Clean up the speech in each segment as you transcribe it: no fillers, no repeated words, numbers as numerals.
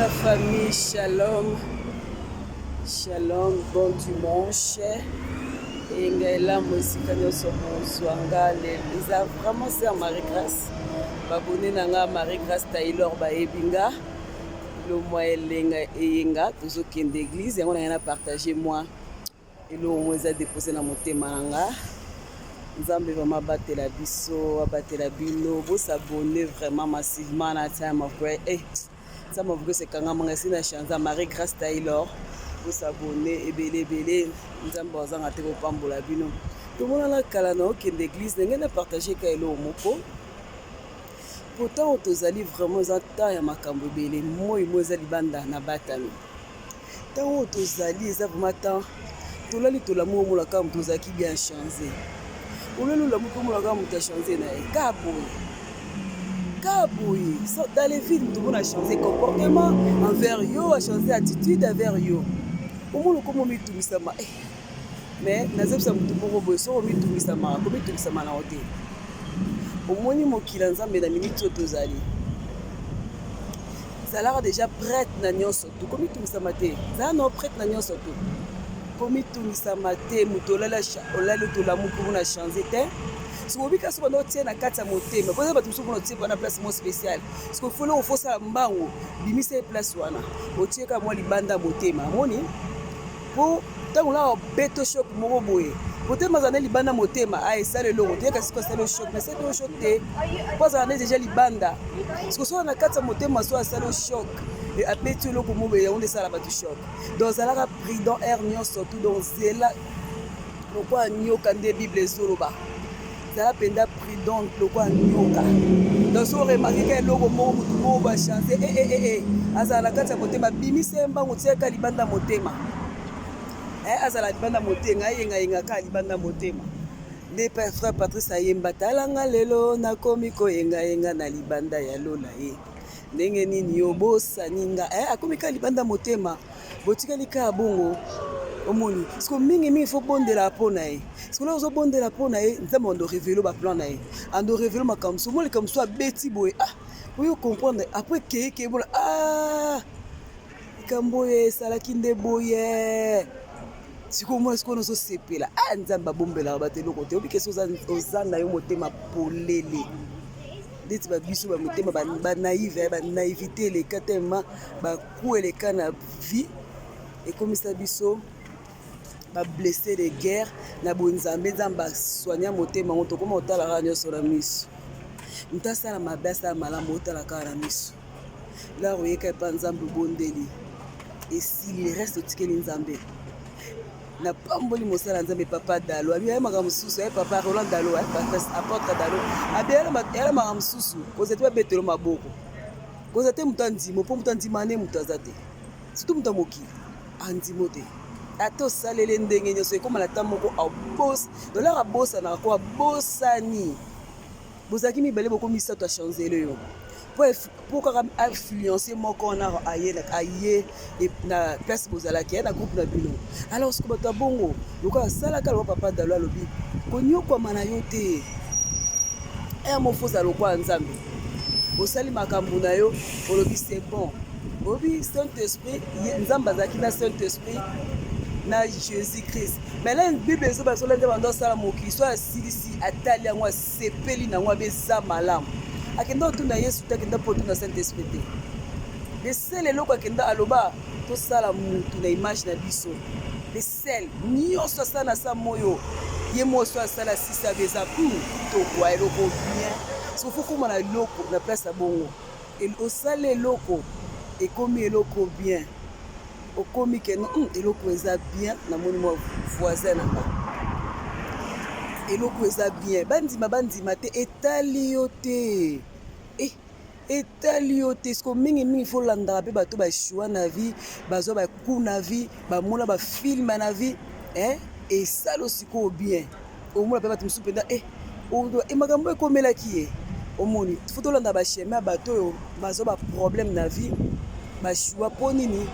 La famille, shalom. Shalom, bon dimanche. Eyenga elamu esika nyonso bozwa nga lelo. Eza vraiment sœur Marie Grace. Babone na nga Marie Grace Taylor bayebi nga. Lomwa elenga eyenga tozokende église yango na ngai na partager moi Eloko moko eza depose na motema na nga. Nzambe vraiment abatela biso, abatela bino. Bo s'abonner vraiment massivement na Time of Grace. Eh, Time of Grace ekangama nga esi na chanza Marie Grace Taylor. Bo s'abonner ebele ebele. Nzambe azanga te kopambola bino. Tomonana kala na okende église ndenge na partager ka eloko moko. Po ntango tozali vraiment eza temps ya makambo ebele. Moi moi eza libanda na batami. Ntango oyo tozali eza vraiment temps tolali tolamu omona kaka moto ozalaki bien change olali olamuki omona kaka moto achange na ye kaka boye kaka boye dans les villes moto omona achange comportement envers yo achange attitude envers yo omona okoma omitungisama eh. Mais nazebisa moto moko boye soki omitungisamaka komitungisama na yo te omoni mokili ya nzambe na miniti oyo tozali zalaka deja prête na nyonso tu komitungisama te zala nao prête na nyonso tu komitungisama te moto olali tolamuki mona change te soki obika soki banda otie na kati ya motema po eza bato mosusu mpona otie wana place moko spéciale soki ofoli ofosala mbango bimisa ye place wana otie kaka mwa libanda ya motema amoni Po tango na beto choc moko boye motema azala nde libanda motema a esala eloko te kasi asali choc mais asali choc te po azala nde deja libanda siko soki na kati ya motema so asali choc abeti eloko moko boye yango nde esala bato choc donc azalaka prudent heure nyonso tout donc zela lokola nyoka nde bible ezoloba zala mpenza prudente lokola nyoka donc soki oremarke ka eloko moko motu moko bachange ee eh, eh, eh, azala na kati ya motema bimisa ye mbangu tiaka libanda motema azala libanda motema ayengayenga kaka libanda motema nde frère Patrice ayemba talanga lelo nakomi koyengayenga na libanda ya lola ye ndenge nini yo bosani nga akomi kaka libanda motema Botikali kaka bongo omoni siko mingi mingi fo bondela mpo na ye siko loko ozobondela mpo na ye nzambe ando revele baplan na ye ando revele makambo mosusu omoni likambo mosusu abeti boye ah oyo comprendre apres keye keye bona ah likambo oyo esalaki nde boye sikoyo omona sikoyo nazosepela ah nzambe abombelaka bato eloko te obike so oza na yo motema polele ndeti babiso bamotema banaive banaivité eleka tellement Coup eleka na vie ekomisa biso ba blesse de guerre na bonzambe nzambe asoigna motema yango tokoma kotala kaka nyonso na miso moto asala mabe asala malamu otala kaka na miso lar oyeka epa nzambe obondeli esili le reste otikeli nzambe napamboli mosala ya nzambe papa dalo abi aye makambo mosusu aye papa roland dalo apôtre dalo abi ayala makambo mosusu kozala te babetelo maboko Koza te moto andimo mpo moto andima ne moto aza te surtout moto ya mokili andimo te ata osalele ndenge nyonso ekoma na ata moko abos dollar abosanaka ko abosani bozalaki mibale bokomi misato achangele yo mpo kaka influence moko wana aye aye na place bozalaki aye na groupe na bino alors siko bato ya bongo lokola asalaka lokola papa dalo alobi konyokwama na yo te aya mofo ozala lokola nzambe osali makambo na yo olobi c'est bon olobi saint esprit nzambe azalaki na saint esprit na jésus christ mais la bible ezoba sola nzambe ando asala mokili so asilisi atali yango asepeli na yango abe eza malamu akenda kotuna yesu te akenda mpo otuna saint esprit te lesele eloko akenda aloba tosala mutu na image na biso sel nyonso asala na sa moyo ye moso asala sisa eza tokwa eloko bien soki okoma na eloko na place ya bongo osala eloko ekomi eloko bien okomi ke eloko eza bien namoni mwa voisin na nga eloko eza bien bandima bandima te etali yo te eh. Etali yo te siko mingi mingi faut landaka pe bato ba echoua na vie bazwa ba coup na vie bamona ba film na vie eh esalo sikoyo bien omona pe bato mosusu mpenza eh e makambo ekomelaki ye omoni faut tolanda ba chemin ya bato oyo bazwa ba problème na vie ba echoua mpo nini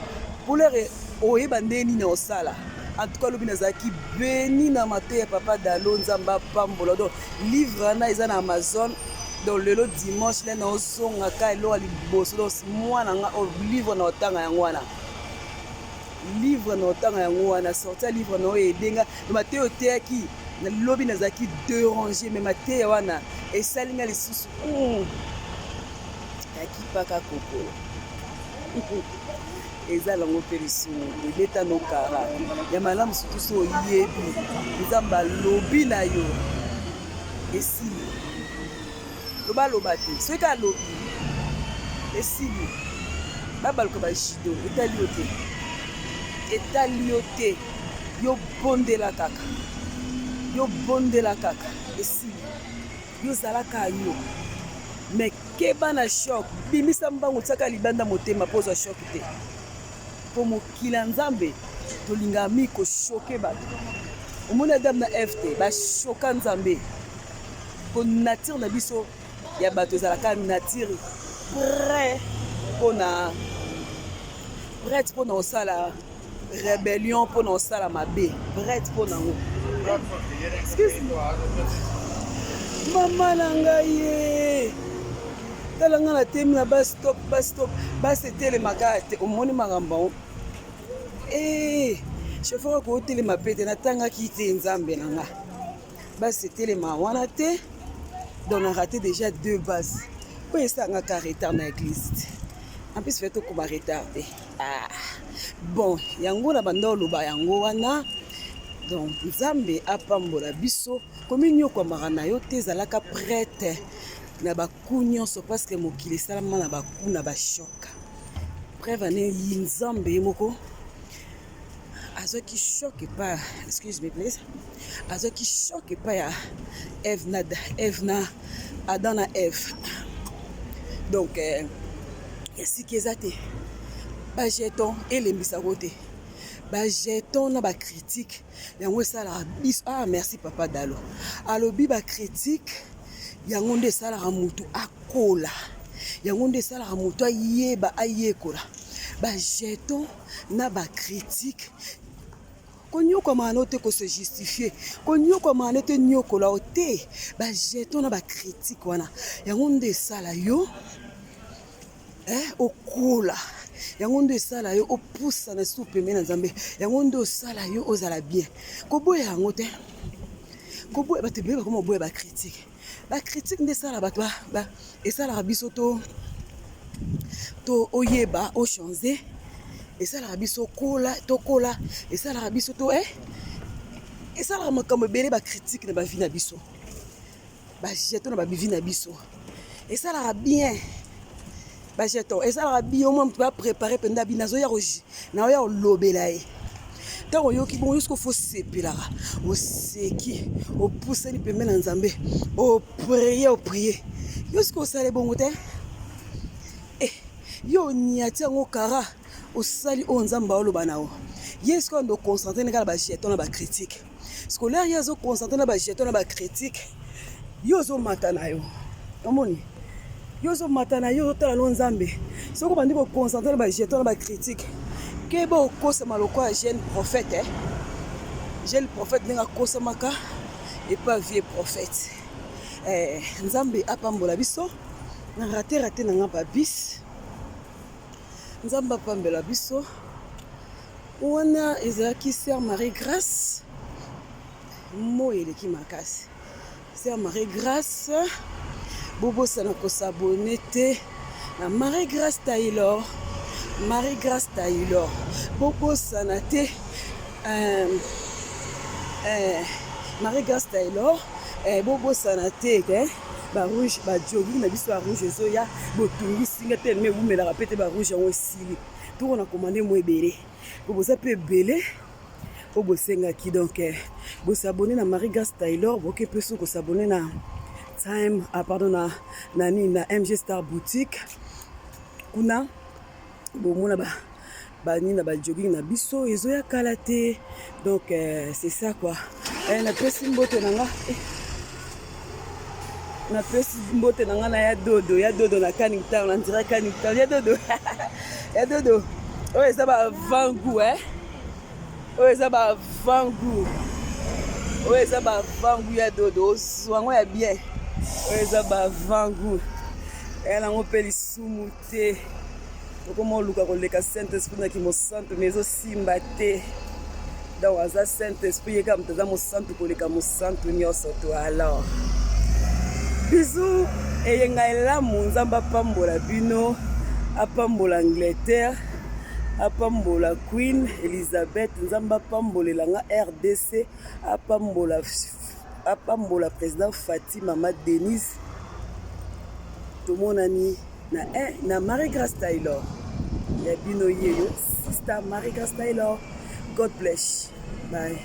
mpo lere oyeba ndenge nini osala en tout cas lobi nazalaki beni na mateya papa dalo nzambe apambola donc livre wana eza na amazon. Donc lelo dimanche le naozongaka eloko ya liboso, donc mwana nga oyo livre na otanga yango wana, livre na otanga yango wana, sorti ya livre na oyo edenga mateya oteyaki na lobi, nazalaki déranger, mais mateya wana esali nga lisusu yakipaka kokolo eza nango mpe lisumu ebeta no kara ya malamu, surtout so oyebi Nzambe alobi na yo, esili. Lobaloba te, soki alobi esili. Babaluka bajudo, etali yo te, etali yo te. Yo bondela kaka, yo bondela kaka, esili. Yo zalaka yo, mais keba na choc. Bimisa mbangu, tiaka libanda motema mpo ozwa choc te, mpo mokili ya Nzambe tolingaka mingi kochoquer bato. Omoni Adam na Eve te, bachoqua Nzambe, mpo nature na biso ya bato ezalaka nature prêt mpona prête mpona kosala rébellion, mpona kosala mabe, prête mpona yango. Excuse mama na ngai ye, tala ngai natemi na bus stop, bus stop, bus etelemaka te. Omoni makambo yango e, chauffeur akotelema pe te. Natangaki te, Nzambe na nga, bus etelema wana te. Donc na raté déjà deux bus oyo esangaka retard na église te. En plus fe tokoma retard te. Ah. Bon, yango na banda oloba yango wana. Donc Nzambe apambola biso. Kominyokwamaka na yo te, ezalaka prête na baku nyonso, parce que mokili esalama na baku na bachoc. Preuve ane, Nzambe ye moko azwaki choc epai, excuse me please, azwaki choc epai ya Eve na Eve na Adam na Eve. Donc esika eza te, bajeton elembisako te, bajeton na bacritique yango esalaka biso. Ah, merci papa Dalo. Alobi bacritique yango nde esalaka motu akola, yango nde esalaka motu ayeba, ayekola. Bajeton na bacritique, konyokwama no te, kose justifier, konyokwama no te, nyokola o te. Bajeton na bacritique wana, yango nde esala yo okola, yango nde esala yo opusana su pembeni na Nzambe, yango nde osala yo ozala bien. Koboya yango te, koboya. Bato ebele bakoma koboya bacritique. Bacritique nde esala bato, esalaka biso to oyeba ochange, esalaka biso kola, tokola, esalaka biso to esalaka makambo ebele. Bacritique na bavie na biso, bajeton na bavie na biso esalaka bien. Bajeton esalaka bien. Omwa moto baprépare mpenza bino, azoya, naoya kolobela ye. Ntango oyoki bongo, yo soki ofo sepelaka, oseki, opusani pembeni na Nzambe, oprier, oprier. Yo soki osala bongo te, yo oniati yango kara, osali oyo Nzambe aoloba na yo. Ye sikoyo ando concentre kaka na bajeton na bacritique scolaire. Ye azoconcentre na bajeton na bacritique, yo ozomata na yo. Omoni, yo ozomata na yo, ozotala no Nzambe. Soki obandi koconcentre na bajeton na bacritique, keba okosama lokola jeune prophète, eh? Jeune prophète ndenge akosamaka epa vieux prophète. Nzambe apambola biso. Na raté raté na nga babus. Nzambe apambela biso. Wana ezalaki sœur Marie Grâce. Moi eleki makasi. Sœur Marie Grâce, bobosana kos'abonner te na Marie Grâce Taylor, Marie Grâce Taylor. Bobosana te Marie Grâce Taylor. Bobosana te ke barouge, bajogging na biso ya rouge ezoya. Botungisi nga te, me ewumelaka mpe te. Barouge yango esili, tokona komande mo ebele po boza mpe ebele oyo bosengaki. Donc bos'abonner na Marie Grâce Taylor, boke mpe soki kos'abonner na time, ah, pardon, na nini, na MG Star Boutique. Kuna bomona ba banini na bajogging na biso ezoya kala te. Donc c'est ça quoi. Napesi mbote na nga, napesi mbote na nga na ya Dodo, ya Dodo na Canning Town, na ndira Canning Town. Ya Dodo, ya Dodo, oyo eza bavangu, eh? Oyo eza bavangu, oyo eza bavangu ya Dodo. Ozwa yango ya bien. Oyo eza ba avant-goût. Eya nango mpe lisumu te. Tokoma oluka koleka Saint Esprit na kimosantu mais ezosimba te. Donc aza Saint Esprit ye kaka moto aza mosantu koleka mosantu nyonso to alors. Bisous eyenga elamu Nzambe apambola bino apambola Angleterre apambola Queen Elizabeth Nzambe apambolela nga RDC apambola apambola président Fati mama Denise tomonani na eh, na Marie Grace Taylor ya bino yeyo sister Marie Grace Taylor God bless bye.